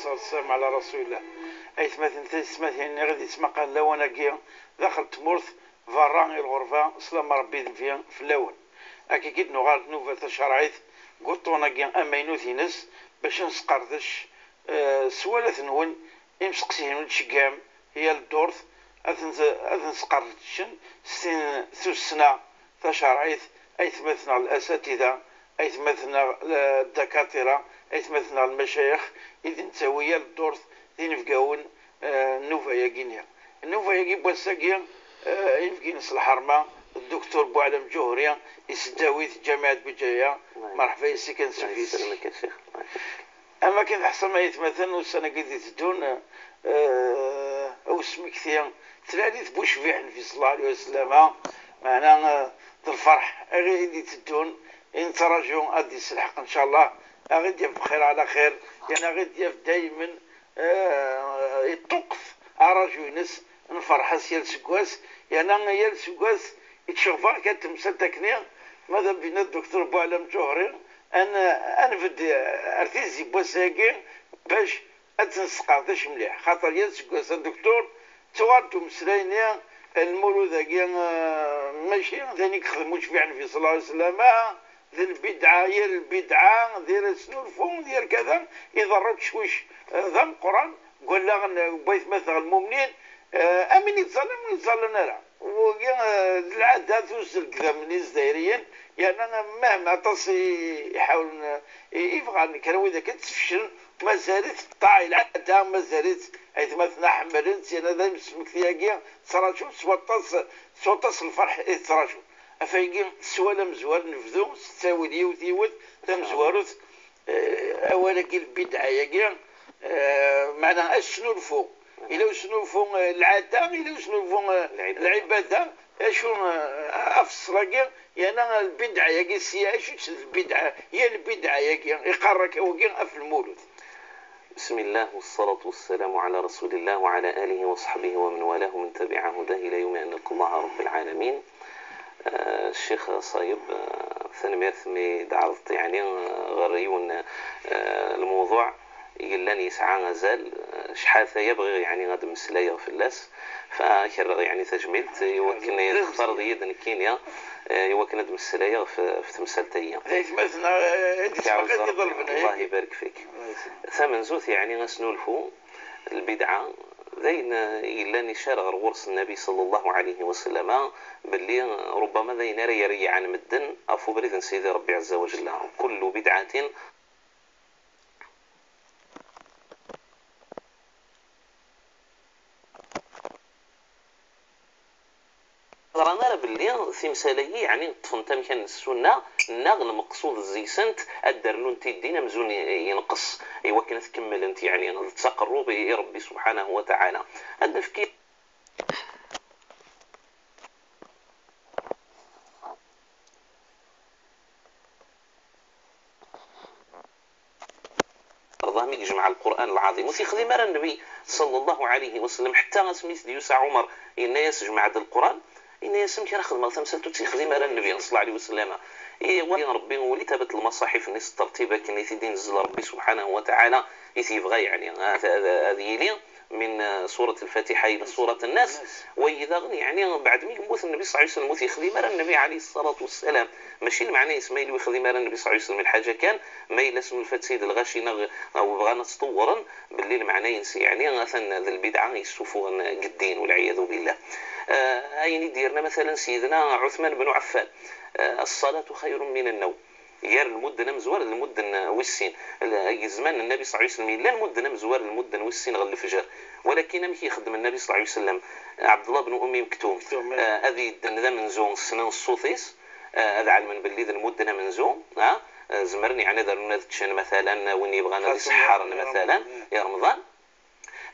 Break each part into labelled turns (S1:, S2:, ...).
S1: والصلاة والسلام على رسول الله. أيثماثن تيسماثين غادي تسمع لوانا كي داخل تمورث فران الغرفة سلام ربي فيها في الأول. أكي كيد نغال نوفا تشرعيت قطونا كي أمينو ثينس باش نسقردش سوالة نون إمسقسيهن ونتشقام هي الدورث أثنسقردشن سين ثسنا تشرعيت أيثماثنا الأساتذة أيثماثنا الدكاترة أيثماثنا المشايخ إذن تساوية الدورث ذين فقاون النوفا ياكينيا النوفا ياكي بواساكيا يمكن الحرمة الدكتور بوعلم جوهري يسداوي في جامعة بجاية. مرحبا يسي كنسفيس.
S2: يسلمك يا شيخ.
S1: أما كي تحصل ما يتمثل والسنة كي تدون أو سمكتي تلاليث بوشفيح في صلى الله عليه وسلم معنا الفرح غير تدون إن تراجعوا غادي يسلحق إن شاء الله غير بخير على خير يعني غير دايما يتوقف أراجو ينس نفرح يال سكواس يعني يال سكواس يتشوفا كتمثل تكنير ماذا بينا الدكتور بوعلم جوهري أنا بدي أرتيزي بوساكي باش أتنسقاطش مليح خاطر يال سكواس الدكتور توارتو مسلاينيا المولود ماشي ثاني خدموش فيعن في صلى الله عليه وسلم ذي البدعة هي البدعة ديال سنولفون ديال كذا إذا رد شويش ذا القرآن قال لا بيت مثل المؤمنين أمين يتظلم ويتظلم لا العادة توصل كذا من الزدايريين يعني مهما تصي يحاول يبغى كانوا إذا كنت تفشل ما زالت طاعي العادة ما زالت أيثماثنا حملت يعني هذا مسمك تراجو سوطس الفرح تراجو أفايقي سوالا مزوار نفذو تساوي ليوت يوت تمزواروت أولا كي البدعة ياكي معناها أشنو الفوق إلا شنو فوق العادة إلا شنو فوق العبادة شنو أفصل يعني البدعة ياكي السياسة البدعة هي البدعة ياكي يقرك وكي في المولود.
S2: بسم الله والصلاة والسلام على رسول الله وعلى آله وصحبه ومن والاه ومن تبع هداه إلى يوم أن نلقى الله رب العالمين. الشيخ صايب ثاني مي دعرضت يعني غير الموضوع يلان يسعى غزال شحال يبغي يعني غاد مسلايا في اللاس فكر يعني تجميلت يوكن يختار يد كينيا يوكن مسلايا في تمثال تايا الله يبارك فيك. ثمن زوث يعني غسنولفو البدعة ذين إلا نشار غير غرس النبي صلى الله عليه وسلم باللي ربما ذين ريري عن مدن أفو بريد سيدي ربي عز وجل كل بدعة رانا باللي تمثالية يعني طفن تمكن السنة ناغ المقصود الزيسنت الدرنون تيدينا مزون ينقص ايوا كان تكمل انت يعني تقرب ربي سبحانه وتعالى هذا فكي رضامي يجمع القرآن العظيم وتيخدم راه النبي صلى الله عليه وسلم حتى سميت ديوسع عمر إن يسجمع هذا القرآن إن يسم كي راه خدمة تمثلتو تيخدم راه النبي صلى الله عليه وسلم. إيه ربي ولي ثبت المصاحف الناس الترتيبة كي تيدي نزل ربي سبحانه وتعالى يتيبغى يعني هذه لي من سورة الفاتحة إلى سورة الناس. وإذا يعني بعد ما يموت النبي صلى الله عليه وسلم يخدم راه النبي عليه الصلاة والسلام ماشي المعنى يسمى يخدم راه النبي صلى الله عليه وسلم الحاجة كان ما إلا سمو الفات الغاشي أو بغانا تطورا باللي المعنى ينسي يعني مثلا البدعة يسوفون قدين والعياذ بالله. أين ديرنا مثلا سيدنا عثمان بن عفان الصلاة خير من النوم يار المدن مزوار المدن والسين زمان النبي صلى الله عليه وسلم لا المدن مزوار المدن والسين غير الفجر ولكن مكي يخدم النبي صلى الله عليه وسلم عبد الله بن أمي مكتوم هذه ذا منزون السنة الصوتيس هذا علما باللي ذا المدن منزون زمرني يعني دارنا تشن مثلا وين يبغانا يسحرنا مثلا يا رمضان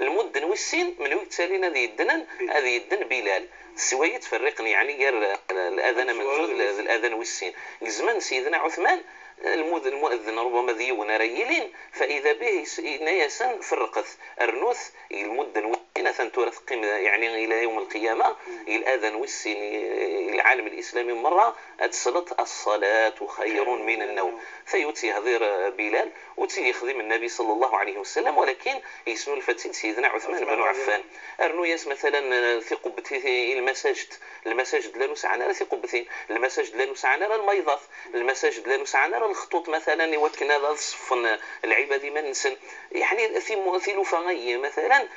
S2: المدن والسين من وقت سالينا هذه يدنن هذه يدن بلال سوايا تفرقني يعني غير الاذان منزول الاذان والسين زمان سيدنا عثمان المؤذن ربما ذي ريلين فاذا به نياسا فرقث الرنوث المدن وين تورث قيمة يعني الى يوم القيامة الاذان والسين العالم الاسلامي مرة اتسلط الصلاة خير من النوم. فيوتي هذير بلال وتي يخدم النبي صلى الله عليه وسلم، ولكن يسنو الفتيل سيدنا عثمان بن عفان. ارنو ياس مثلا في قبته المساجد، المساجد لا نسعنا في قبتين، المساجد لا نسعنا الميضات، المساجد لا نسعنا الخطوط مثلا يوكن هذا الصف العباد ما نسن يعني في لوفا مثلا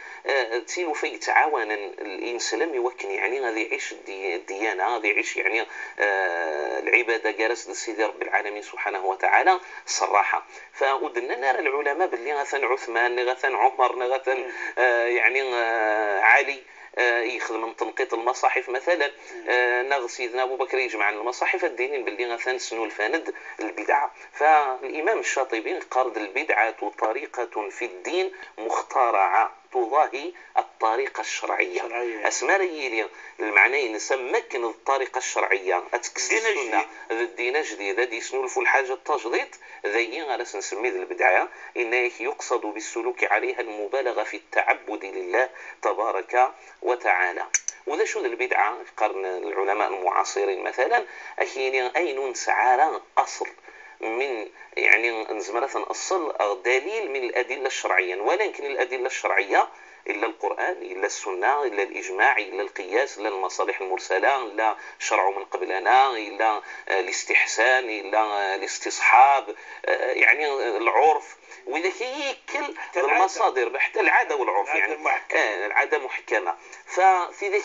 S2: تيلوفا يتعاون الانسان يوكن يعني غادي يعيش الديانة، غادي يعيش يعني العبادة جالس لسيدي رب العالمين سبحانه وتعالى الصراحة. فودنا نرى العلماء باللي غثن عثمان غثن عمر غثن يعني علي يخدم تنقيط المصاحف مثلا، نغ سيدنا ابو بكر يجمع المصاحف الدينين باللي غثن سنو الفاند البدعة. فالامام الشاطبي قال البدعة طريقه في الدين مخترعه تضاهي الطريقة الشرعية. أسماري المعنى نسمكن الطريقة الشرعية أتكس السنة الدين جديد دي سنولفو الحاجة التجديد ذي غالا نسميه البدعة، إن يقصد بالسلوك عليها المبالغة في التعبد لله تبارك وتعالى. وذا شو البدعة قرن العلماء المعاصرين مثلا أكيني أين سعارا أصل من يعني نزمرة أصل دليل من الأدلة الشرعية، ولكن الأدلة الشرعية إلا القرآن إلا السنة إلا الإجماع إلا القياس إلا المصالح المرسلة إلا شرع من قبلنا إلا الاستحسان إلا الاستصحاب يعني العرف، وإذا كل المصادر حتى العادة والعرف يعني العادة محكمة. ففي ذاك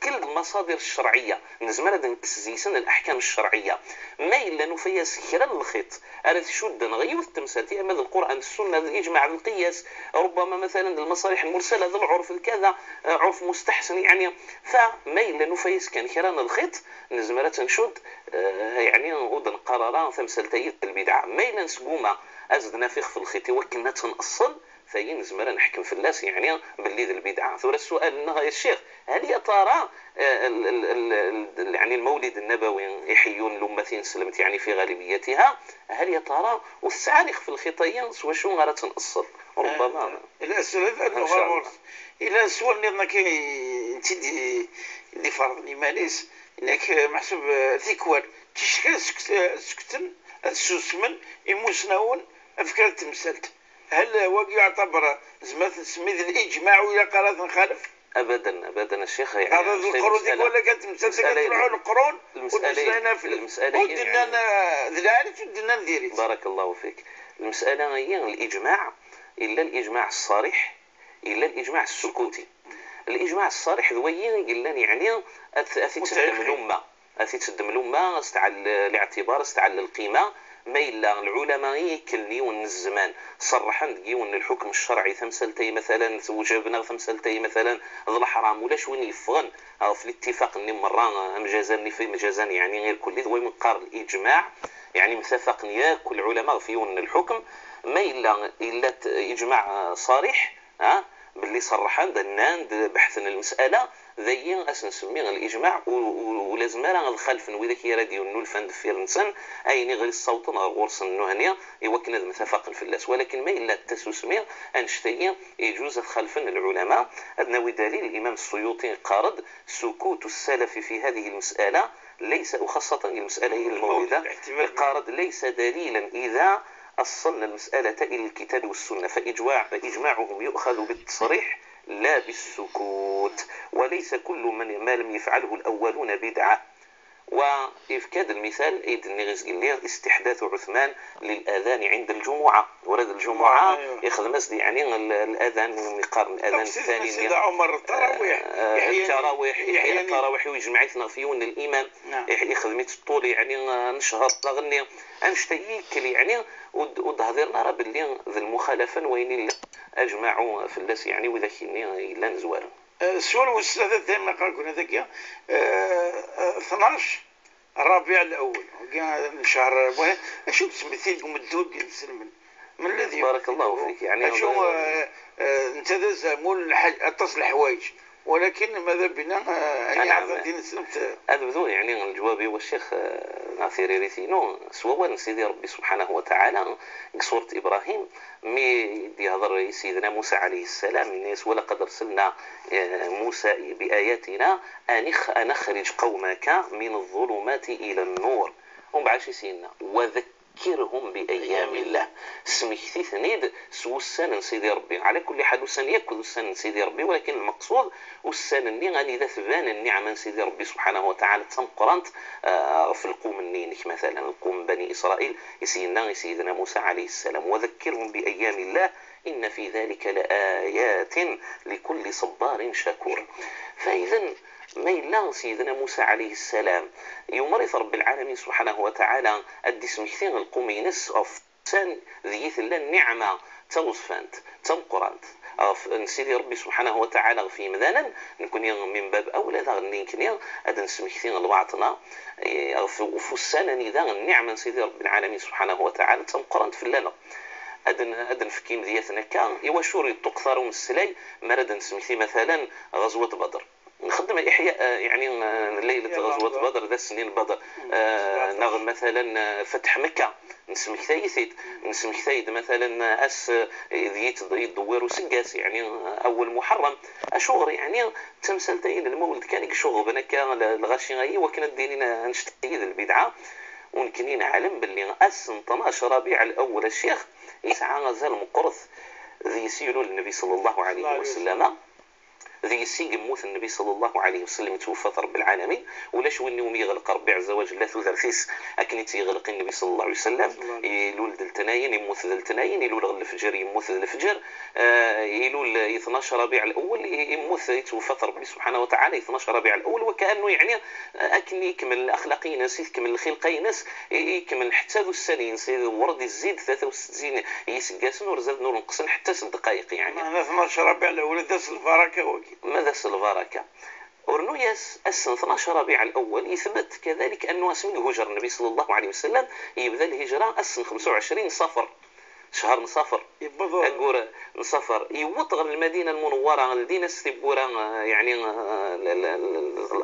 S2: كل المصادر الشرعية نزمر نكسزيسن الأحكام الشرعية ما إلا نفيس كرا الخيط ألا تشد نغيو التمثال أما القرآن السنة الإجماع القياس ربما مثلا المصالح المرسلة ذا العرف الكذا عرف مستحسن يعني. فما إلا نفيس كان كران الخيط نزمر تنشد يعني ودن قرارا تمثالتي البدعة. ما إلا نسقوما أزد نافخ في الخيط وكنا تنأصل فين زمرا نحكم في الناس يعني باللي ذي البدعة. ثم السؤال لنا يا الشيخ، هل يا ترى يعني المولد النبوي يحيون الأمة سلمت يعني في غالبيتها، هل يا ترى والسعارخ في الخطيين سوا شو غير تنأصل ربما
S1: الأسئلة إلى السؤال اللي كي انت دي فرض ماليس انك محسوب ثيكوال تشكل سكتن السوسمن يموسناون افكار تمثلت، هل واقع يعتبر زعما تسمي الاجماع ولا قرار نخالف؟
S2: ابدا ابدا الشيخ، يعني
S1: هذا القرون ديك ولا كانت تمثلت كتروحوا القرون
S2: المسالة
S1: ودنا ذلك ودنا نديريت.
S2: بارك الله فيك. المسالة هي الاجماع الا الاجماع الصريح الا الاجماع السكوتي. الاجماع الصريح ذوي قلنا يعني اتتدم الامة، اتتدم الامة استعل الاعتبار استعل القيمة. ما إلا العلماء يكلنيون الزمان صرحا دقيون الحكم الشرعي ثمثلتي مثلا وجبنا ثمثلتي مثلا ذا الحرام ولا شوين يفغن في الاتفاق اني مرة مجازا في مجازا يعني غير كل ذوي من قار الإجماع يعني متفق ياكل العلماء فيون الحكم. ما إلا إجماع صريح ها باللي صرحا دنان بحثنا المسألة ذي أس نسميه الإجماع ولازم راه الخلف وإذا كي راديو نولفان دفير نسن أيني غير الصوت غورس النهنية يوكن متفق الفلاس. ولكن ما إلا التسوسمية أنشتي يجوز خلفا العلماء. أدنى دليل الإمام السيوطي قارد سكوت السلف في هذه المسألة ليس، وخاصة المسألة هي المولدة، قارد ليس دليلا إذا أصلنا المسألة إلى الكتاب والسنة، فإجماعهم يؤخذ بالتصريح لا بالسكوت، وليس كل من ما لم يفعله الأولون بدعة. وإفكاد المثال إذن استحداث عثمان للآذان عند الجمعة، ورد الجمعة يخدم يعني الآذان يقارن الآذان الثاني
S1: سيدنا عمر التراويح
S2: التراويح التراويح ويجمع فيون الإمام يخدم الطول يعني نشهر تغني أنشتيك يعني وتهضرنا راه باللي ذي المخالفة وين أجمعوا في الناس يعني وإذا كيني إلا نزوال.
S1: السؤال والثلاثة دائما قال هذاك 12 الربيع الأول شهر شو تسميتي الدول ديال السلمن من الذي
S2: بارك الله فيك يعني
S1: شو انت ذا زمول اتصل الحوايج ولكن ماذا بنا
S2: نعم. هذا بدو يعني الجواب هو الشيخ ناثيري ريثينو سوا سيدي ربي سبحانه وتعالى سورة إبراهيم مي يهضر سيدنا موسى عليه السلام الناس ولقد أرسلنا موسى بآياتنا أن أخرج قومك من الظلمات إلى النور ومن بعد سيدنا وذكرهم بأيام الله سمكتي ثنيد سوسان سيدي ربي. على كل حال وسان ياكل وسان سيدي ربي، ولكن المقصود وسان الني غادي ذا ثبان النعمة سيدي ربي سبحانه وتعالى تمقرنت في القوم النينك مثلا القوم بني إسرائيل سيدنا موسى عليه السلام وذكرهم بأيام الله إن في ذلك لآيات لكل صبار شكور. فإذا ما إلا سيدنا موسى عليه السلام يمرث رب العالمين سبحانه وتعالى أدي سمكتين القومينس أو سان ذيث الله النعمة توصفانت تمقرانت سيدي ربي سبحانه وتعالى في مذانا نكون من باب أولى ذا نكني أدن سمكتين البعضنا فسان ذا النعمة سيدي رب العالمين سبحانه وتعالى تمقرانت في اللنا أدن فكيم دياتنا كان يوشور يتقثر من السلاي مرد نسمكتي مثلا غزوة بدر نخدم الإحياء يعني ليلة غزوة بدر ذا سنين بدر نغم مثلا فتح مكة نسمكتايد نسمكتايد مثلا أس يدور وسقاس يعني أول محرم أشغر يعني تمثلتين المولد كان يشغب بنكا الغاشي غاي وكنا ديرين نشتيد البدعة ونكنين عالم باللي أس 12 ربيع الأول الشيخ يسعى غزال مقرث ذي سيلو النبي صلى الله عليه وسلم ذي سي موت النبي صلى الله عليه وسلم توفى رب العالمين ولا شو انه يغلق ربي عز وجل لا ثلاثيس اكن تيغلق النبي صلى الله عليه وسلم يلول دلتناين يموت دلتناين يلول الفجر يموت الفجر يلول 12 ربيع الاول يموت يتوفى ربي سبحانه وتعالى 12 ربيع الاول. وكانه يعني اكن يكمل الاخلاقي ناس يكمل الخلقي ناس يكمل حتى ذو السنين سيد ورد يزيد 63 يسقاسن ورزاد نور نقصن حتى 6 دقائق يعني
S1: 12 ربيع الاول داس البركة
S2: ماذا البركة. ورنوياس السنة 12 ربيع الأول يثبت كذلك أنه اسمه هجر النبي صلى الله عليه وسلم يبدأ الهجرة السنة 25 صفر شهر صفر أقول صفر يوطغ المدينة المنورة لدينا ستبورة يعني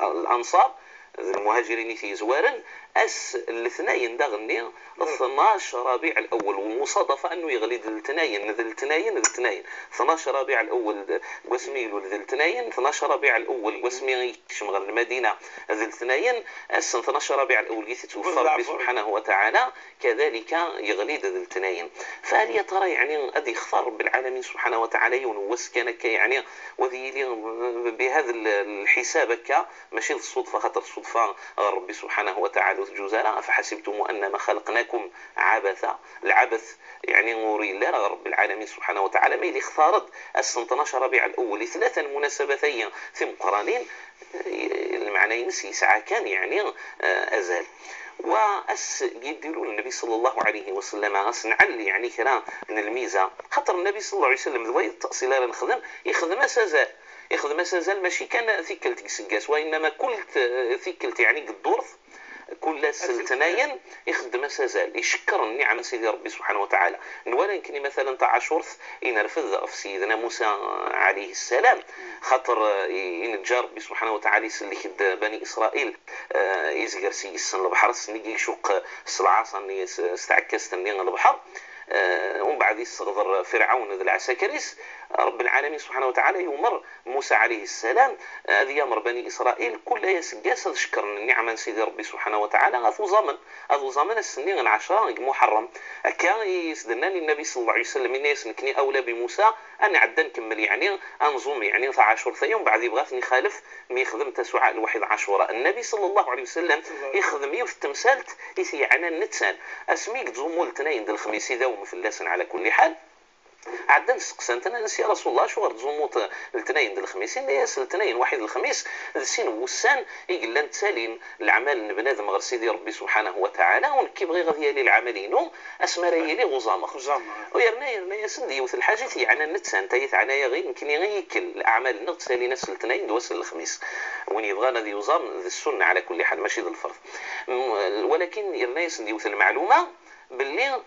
S2: الأنصار المهاجرين في زوارن أس الاثنين داغني 12 ربيع الأول ومصادفة أنه يغلي الاثنين الاثنين الاثنين 12 ربيع الأول واسميلو الاثنين 12 ربيع الأول واسمي يكشم المدينة الاثنين أس 12 ربيع الأول يتوفى ربي سبحانه وتعالى كذلك يغلي الاثنين. فهل يا ترى يعني أدي يختار رب العالمين سبحانه وتعالى يونوس كان يعني وذي بهذا الحساب كا ماشي الصدفة خاطر الصدفة ربي سبحانه وتعالى جزالا أفحسبتم أنما خلقناكم عبثا. العبث يعني نوري لا رب العالمين سبحانه وتعالى ما اللي اختارت السنة 12 ربيع الأول ثلاثة مناسبتين في مقرانين المعنى ينسي يسعى كان يعني أزال وأس يديروا النبي صلى الله عليه وسلم أصنعل يعني كرا من الميزة خاطر النبي صلى الله عليه وسلم ذوي التأصيل نخدم يخدم أسازال يخدم أسازال ماشي كان ثكلت سكاس وإنما كل ثكلت يعني قدورث كل سلتناين يخدم سازال يشكر النعم سيدي ربي سبحانه وتعالى. نوالا كني مثلا تاع عاشورث ينرفض في سيدنا موسى عليه السلام خاطر ينجى ربي سبحانه وتعالى يسلك بني اسرائيل يزقر سيسن البحر سني يشق العصا استعكست البحر ومن بعد يستغفر فرعون ذي العساكريس رب العالمين سبحانه وتعالى يمر موسى عليه السلام هذه يمر بني إسرائيل كل يسقاس شكر النعمة سيدي ربي سبحانه وتعالى غاثو زمن هذو زمن السنين العشرة محرم كان يسدنا النبي صلى الله عليه وسلم الناس نكني أولى بموسى أنا عدا نكمل يعني أنظم يعني تاع عاشور ثيوم بعد يبغاثني خالف مي يخدم تسوع الوحيد عاشوراء النبي صلى الله عليه وسلم يخدم يوف التمثالت يسيعنا النتسان أسميك تزومو الاثنين ديال الخميس يداوم فلاسن على كل حال عندنا نسقسنت انا يا رسول الله شو غير تزوموت الاثنين ديال الخميس الناس الاثنين واحد الخميس سين وسان يقول لنا تسالين العمل بنادم غير سيدي ربي سبحانه وتعالى ونكيبغي غادي يلي العملينو اسما يلي غزامخ ويرنا يرنا يسندي يوث الحاجة يعني نتسان تايت عنايا غير يمكن يكل الاعمال نغ تسالي ناس الاثنين دوس الخميس وين يبغى غادي يزام السنة على كل حال ماشي ذا الفرض ولكن يرنا يسندي يوث المعلومة باللي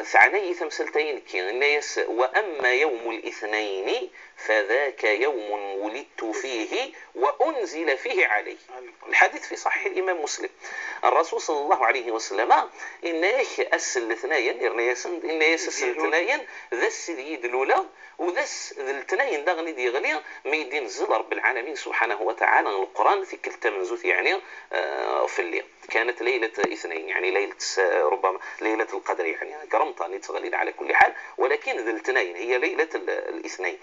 S2: ثعني تمثلتين كي الناس وأما يوم الاثنين فذاك يوم ولدت فيه وأنزل فيه عليه. الحديث في صحيح الإمام مسلم. الرسول صلى الله عليه وسلم إناك أسل الاثنين إناياس أسل الاثنين ذا السيد الأولى وذا الاثنين دا غني ديغلي ميدين نزل رب العالمين سبحانه وتعالى القرآن في كل تمنزوت يعني في الليل. كانت ليلة اثنين يعني ليلة ربما ليلة القدر يعني كرمطاني تغليل على كل حال، ولكن ذا الاثنين هي ليلة الاثنين.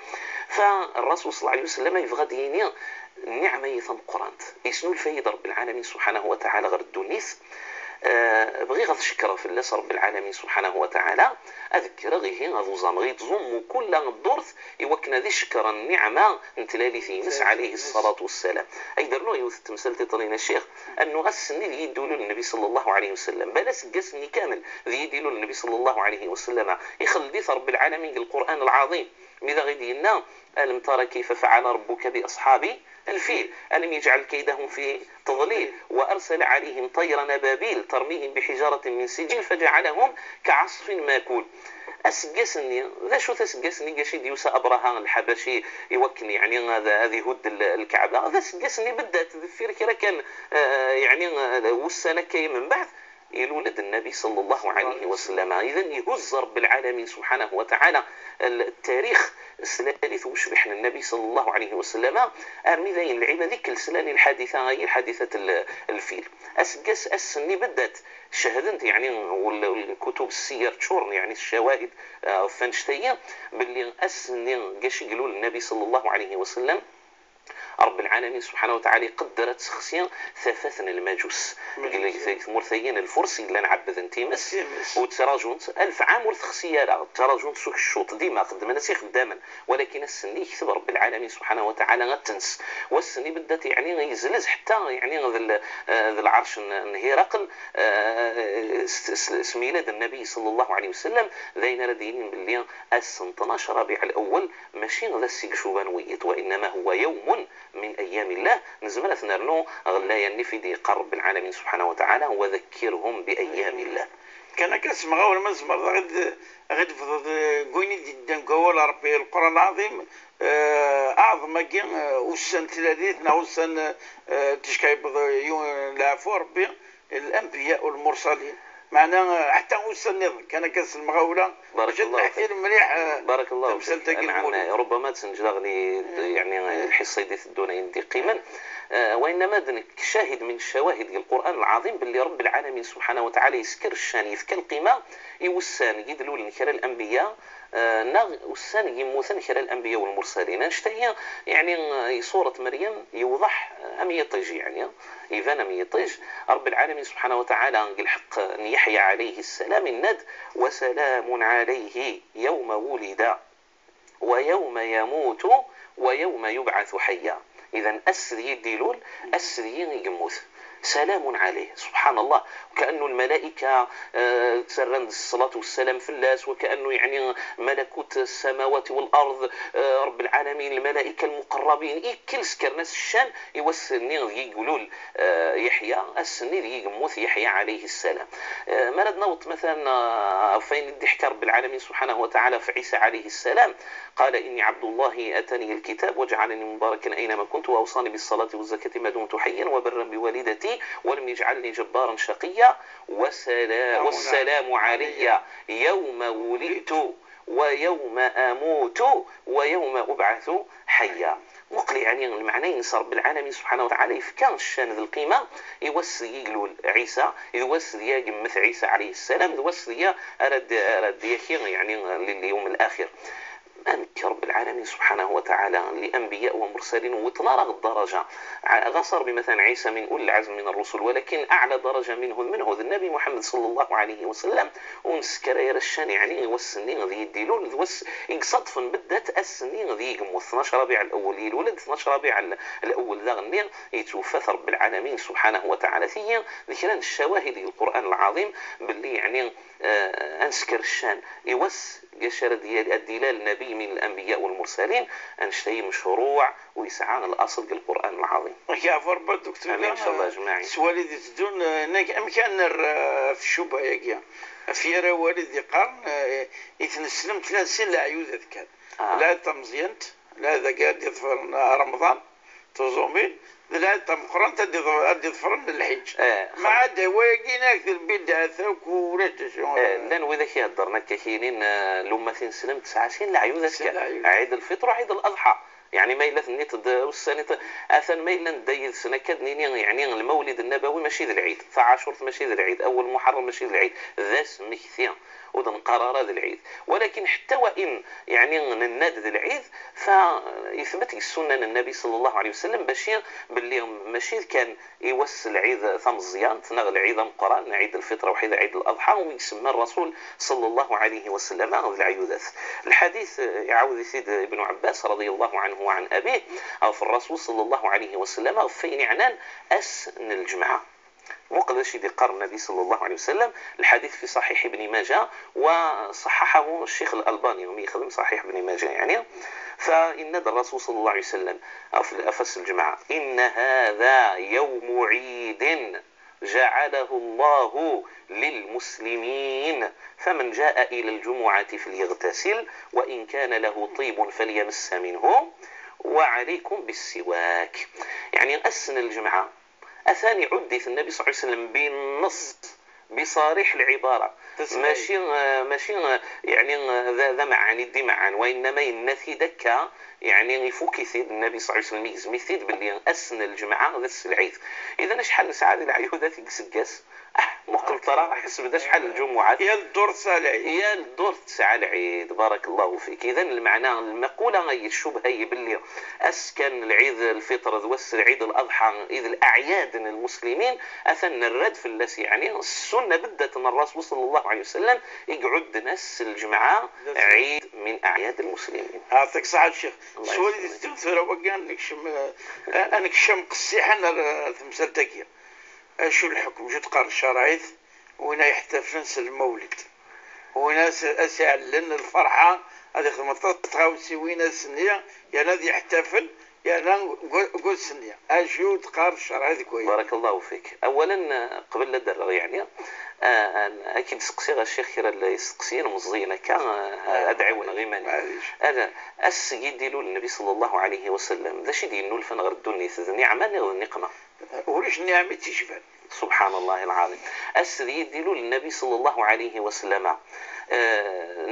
S2: فالرسول صلى الله عليه وسلم يبغى ديني النعمة يثم قرانت يسنو الفايد رب العالمين سبحانه وتعالى غير الدونيس بغي غتشكر في الله رب العالمين سبحانه وتعالى أذكر غيه غادو زام تزوم كل الدورث يوكنا ذي شكر النعمة نتلالي ثينس عليه الصلاة والسلام. أي درنو يوث تمثال تطرينا الشيخ أنه غسني ذي يدولو للنبي صلى الله عليه وسلم بلا سقسني كامل ذي يدولو للنبي صلى الله عليه وسلم يخلدي رب العالمين القرآن العظيم ماذا غيدينا ألم ترى كيف فعل ربك بأصحاب الفيل ألم يجعل كيدهم في تضليل وأرسل عليهم طيرا أبابيل ترميهم بحجارة من سجيل فجعلهم كعصف ماكول. أسقسني ذا شو تسقسني قاشي ديوسا أبرهة الحبشي يوكني يعني هذه هد الكعبة ذا سقسني بدأت ذفير كرا كان يعني والسنة كي من بعد يلولد النبي صلى الله عليه وسلم. إذن يهز رب العالمين سبحانه وتعالى التاريخ السلالي وشبح النبي صلى الله عليه وسلم أرمي ذين العبادة ذيك السلالي الحادثة هي حادثة الفيل أسقس أسني بدأت شهدنت يعني والكتب السير تشورن يعني الشواهد فانشتية باللي أسني قاش يقولوا للنبي صلى الله عليه وسلم رب العالمين سبحانه وتعالى قدرت شخصيا ثفاثن المجوس مرثيين الفرس اللي نعبد انتيمس وتراجونت 1000 عام ورث تراجونت سوك الشوط ديما خدمنا سي خداما، ولكن السني كتب رب العالمين سبحانه وتعالى غتنس والسني بدات يعني يزلز حتى يعني ذا العرش هرقل ميلاد النبي صلى الله عليه وسلم ذين ردين باللي السن 12 ربيع الاول ماشي غدا السيك شوبان ويت، وانما هو يوم من أيام الله نزمنا نرنو غلا ينفي دي قرب العالمين سبحانه وتعالى وذكرهم بأيام الله.
S1: كان كنسمع ولا ما نسمع غد فض كويني جدا قول ربي القرآن العظيم أعظم كي وسن ثلاثيتنا وسن تشكايب العفو ربي الأنبياء والمرسلين معنا حتى وصلني كان كاس المغاوله.
S2: بارك الله فيك
S1: مليح
S2: بارك الله فيك. نعم ربما تنجلغني يعني الحصة دي تدونا يندي قيما وانما دنك شاهد من الشواهد القران العظيم باللي رب العالمين سبحانه وتعالى يسكر الشان يفك القيمة يوسان يدلو لنكر الانبياء نغ وسان يموثن كرا الانبياء والمرسلين. نشتهي يعني صوره مريم يوضح ام يطيج يعني يبان ام يطيج رب العالمين سبحانه وتعالى الحق يحيى عليه السلام الند وسلام عليه يوم ولد ويوم يموت ويوم يبعث حيا. اذا اسري ديلول اسري يموت سلام عليه. سبحان الله وكأنه الملائكة تسرند الصلاة والسلام في اللاس وكأنه يعني ملكوت السماوات والأرض رب العالمين الملائكة المقربين كل سكر ناس الشام يوسني يقولوا يحيى السني يموت يحيى عليه السلام. ما نوط مثلا فين الضحك رب العالمين سبحانه وتعالى في عيسى عليه السلام قال إني عبد الله أتاني الكتاب وجعلني مباركا أينما كنت وأوصاني بالصلاة والزكاة ما دمت حيا وبرا بوالدتي ولم يجعلني جبارا شقيا والسلام علي يوم ولدت ويوم أموت ويوم أبعث حيا. وقلي يعني المعنى ينصر رب العالمين سبحانه وتعالى يفكر الشان ذي القيمة يوسي يقولوا عيسى يوسي يمث عيسى عليه السلام يوسي أرد يخير يعني لليوم الآخر. أمك رب العالمين سبحانه وتعالى لأنبياء ومرسلين وتنارغ الدرجة غصر بمثلا عيسى من أولي العزم من الرسل ولكن أعلى درجة منه النبي محمد صلى الله عليه وسلم ونسكر الشان يعني والسنين ذي يديلون يصدفن بدات السنين ذي يقمو 12 ربيع الأول يولد 12 ربيع الأول ذا غني يتوفى رب العالمين سبحانه وتعالى. ثي ذكران الشواهد القرآن العظيم باللي يعني أنسكر الشان يوس يشار ديال الدلال النبي من الأنبياء والمرسلين. المرسلين أنشتي مشروع ويسعى الأصل القرآن العظيم.
S1: يا فربا دكتور
S2: آمين إن شاء الله أجمعين.
S1: سوالي دي تدون أمكان في الشبهة يا في راه والدي قرن يتنسلم 30 العيود كان لا تمزينت لا ذا قاعد يظفر رمضان تزومين لا تمقرن تدي ظفرن الحج ما عاد هو يجينا البدعة ثوك ولا
S2: لان وإذا كيهضرنا كاينين الأمة تنسلم 9 العيود عيد الفطر وعيد الأضحى يعني ما إلا ثنيت والسنة أثن ما إلا نديد سنة كدنيني يعني المولد النبوي ماشي ذا العيد فعاشور ماشي ذا العيد أول محرم ماشي ذا العيد ذا سمكثيا وذن قرار ذا العيد ولكن حتى وإن يعني نناد ذا العيد فيثبت السنة النبي صلى الله عليه وسلم باش باللي ماشي كان يوس العيد ثمزيان تنغ العيد مقران عيد الفطر وحيد عيد الأضحى ويسمى الرسول صلى الله عليه وسلم ذا العيودات. الحديث يعاود سيد ابن عباس رضي الله عنه وعن أبيه أو في الرسول صلى الله عليه وسلم في عنان أسن الجمعة وقد شي قال النبي صلى الله عليه وسلم. الحديث في صحيح ابن ماجه وصححه الشيخ الألباني ومي يخدم صحيح ابن ماجه يعني. فإن الرسول صلى الله عليه وسلم في أفس الجمعة إن هذا يوم عيد جعله الله للمسلمين فمن جاء إلى الجمعة فليغتسل وإن كان له طيب فليمس منه وعليكم بالسواك. يعني أسن الجمعة أثاني عدت النبي صلى الله عليه وسلم بالنص بصريح العبارة ماشي ماشي يعني ذا معاني دي معان وإنما ينثي دكا يعني يفوك يثيد النبي صلى الله عليه وسلم يزمي باللي أسن الجمعة ذا العيد. إذا شحال نسعى العيودات يقسقاس مقل ترى حسب دا شحال الجمعة
S1: يا الدور تسعة العيد
S2: يا الدور تسعة العيد. بارك الله فيك. إذا المعنى المقولة هي الشبهة هي باللي أسكن العيد الفطر ذوس العيد الأضحى إذ الأعياد المسلمين أثن الرد في اللاس يعني السنة بدت من الرسول صلى الله عليه وسلم يقعد ناس الجمعة عيد من أعياد المسلمين.
S1: يعطيك الصحة الشيخ. سؤالي تثرى وكان نكشم قصيحة تمثال تاكية شو الحكم شو تقرر الشرعيت وين يحتفلن المولد وين اسعلن الفرحة هذه خدمة تغاوسي وين السنية يا نادي يحتفل يا قول سنية اشو تقرر الشرعيت كويس.
S2: بارك الله فيك. اولا قبل لا درغ يعني اكيد سقسي غا الشيخ كرا اللي يسقسين مزينة كان ادعونا غير ماني انا اسقي ديالو النبي صلى الله عليه وسلم ذا شي ديال الفن غير الدنيا النعمة غير النقمة
S1: وليش النعمة تيشفان
S2: سبحان الله العظيم. أسدي يديلو للنبي صلى الله عليه وسلم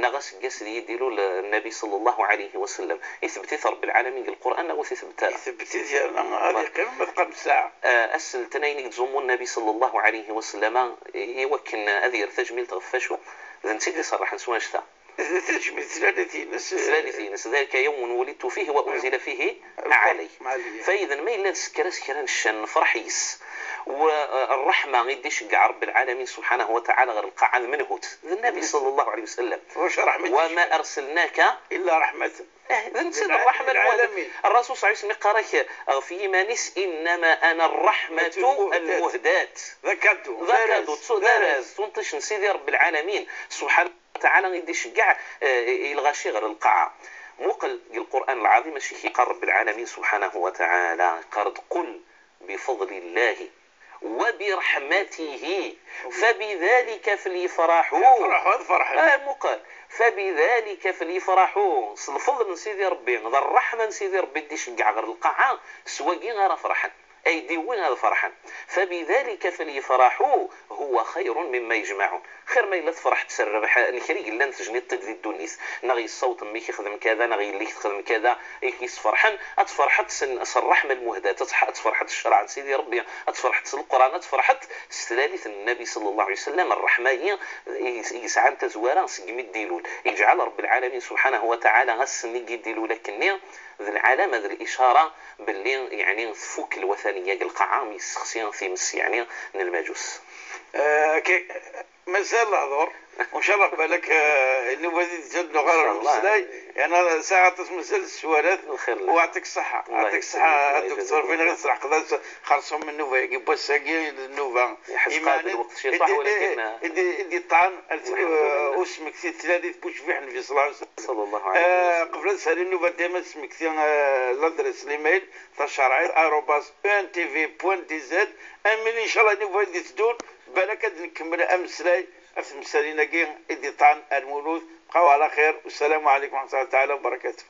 S2: نغس جسد يديلو للنبي صلى الله عليه وسلم يثبت رب العالمين القرآن أو يثبت
S1: يثبت هذه قيمة تبقى بساعة
S2: أسل تنين تزومو النبي صلى الله عليه وسلم يوكن أذير تجميل تغفشو ذا نسيت صراحة نسوان شتا
S1: تجميل
S2: ثلاثين ذلك يوم ولدت فيه وأنزل فيه علي. فإذا ما إلا سكرا سكرا الشن فرحيس والرحمة غيدي شقع رب العالمين سبحانه وتعالى غير القاعة منهوت النبي صلى الله عليه وسلم وما أرسلناك
S1: إلا رحمة
S2: نسيت الرحمة العالمين. الرسول صلى الله عليه وسلم قرأ في إيمانيس إنما أنا الرحمة المهداة ذكرت ذراز تنطش سيدي رب العالمين سبحانه وتعالى غيدي شقع الغاشي غير القاعة مقل القرآن العظيم الشيخ يقرب العالمين سبحانه وتعالى قرد قل بفضل الله وبرحمته فبذلك فليفرحوا مقال فبذلك فليفرحوا الفضل سيدي ربي ذا الرحمة سيدي ربي دي شقع غير القاعة سواقي غير فرحا أي دي وين هذا فرحا فبذلك فليفرحوا هو خير مما يجمعون. خير ما إلا تفرح تسربح نكري إلا نتجني الطب دي الدنيس نغي الصوت مي يخدم كذا نغي اللي يخدم كذا يسفرحن أتفرحت الرحمة المهداة أتفرحت الشرع سيدي ربي أتفرحت القرآن أتفرحت ثالث النبي صلى الله عليه وسلم الرحمة هي يسعى تزوارا سقمي الديلول يجعل رب العالمين سبحانه وتعالى غسني ديلول لكني ذا العلامة ذا الإشارة باللي يعني تفك الوثنية القاعة يسخسين في مس يعني من المجوس.
S1: مازال الهضور وان شاء الله بالك النوبة دي تزاد نغير المسلاي، يعني ساعة تمثل السوالات. ويعطيك الصحة، يعطيك الصحة الدكتور. فين غير تسرح قدر خلصوا من النوبة يجيب النوبة
S2: يحس الوقت شي طاح، ولكن
S1: ادي الطعام واسمك ثلاث بوشفيح النبي صلى الله عليه وسلم.
S2: صلى الله عليه وسلم.
S1: قبل نسالي النوبة ديما سمك l'adresse l'email تشرعي @entv.dz. امين ان شاء الله النوبة دي تدور بالك نكمل امسلاي مسالينا كي ادي طعن المولود. بقاو على خير والسلام عليكم ورحمة الله تعالى وبركاته.